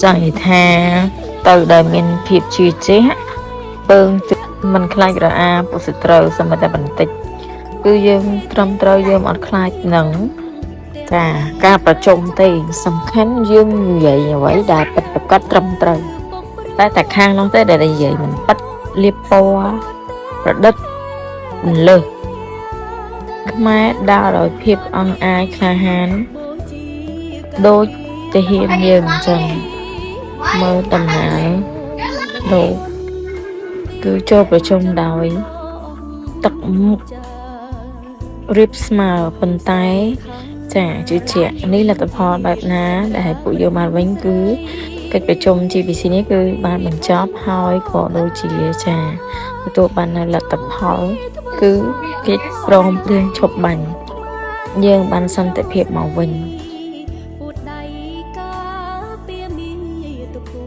ចង់និយាយថាទៅដែលមានភាពជឿជាក់ពើងទឹកមិនខ្លាចរអាពុសត្រូវសម្បីតែបន្តិចគឺយើងត្រឹមត្រូវយើងអត់ខ្លាចនឹងចាការប្រជុំទេសំខាន់យើងនិយាយអ្វីដែលពិតប្រាកដត្រឹមត្រូវតែតែខាងនោះទេដែលនិយាយមិនពិតលៀបពណ៌ប្រឌិតបន្លឺខ្មែរដើរដោយភាពអង់អាចក្លាហានដូចទាហានយើងអញ្ចឹងមើលដំណើរលោកគឺចូលប្រជុំដោយទឹកមុខរៀបស្មើប៉ុន្តែចាជឿជាក់នេះលទ្ធផលបែបណាដែលពួកយើងបានវិញគឺកិច្ចប្រជុំ GPC នេះគឺបានបញ្ចប់ហើយក៏ដូចជាចាទទួលបាននូវលទ្ធផលគឺកិច្ចព្រមព្រៀងឈប់បាញ់យើងបានសន្តិភាពមកវិញ ពួតដៃការពារមាតុភូ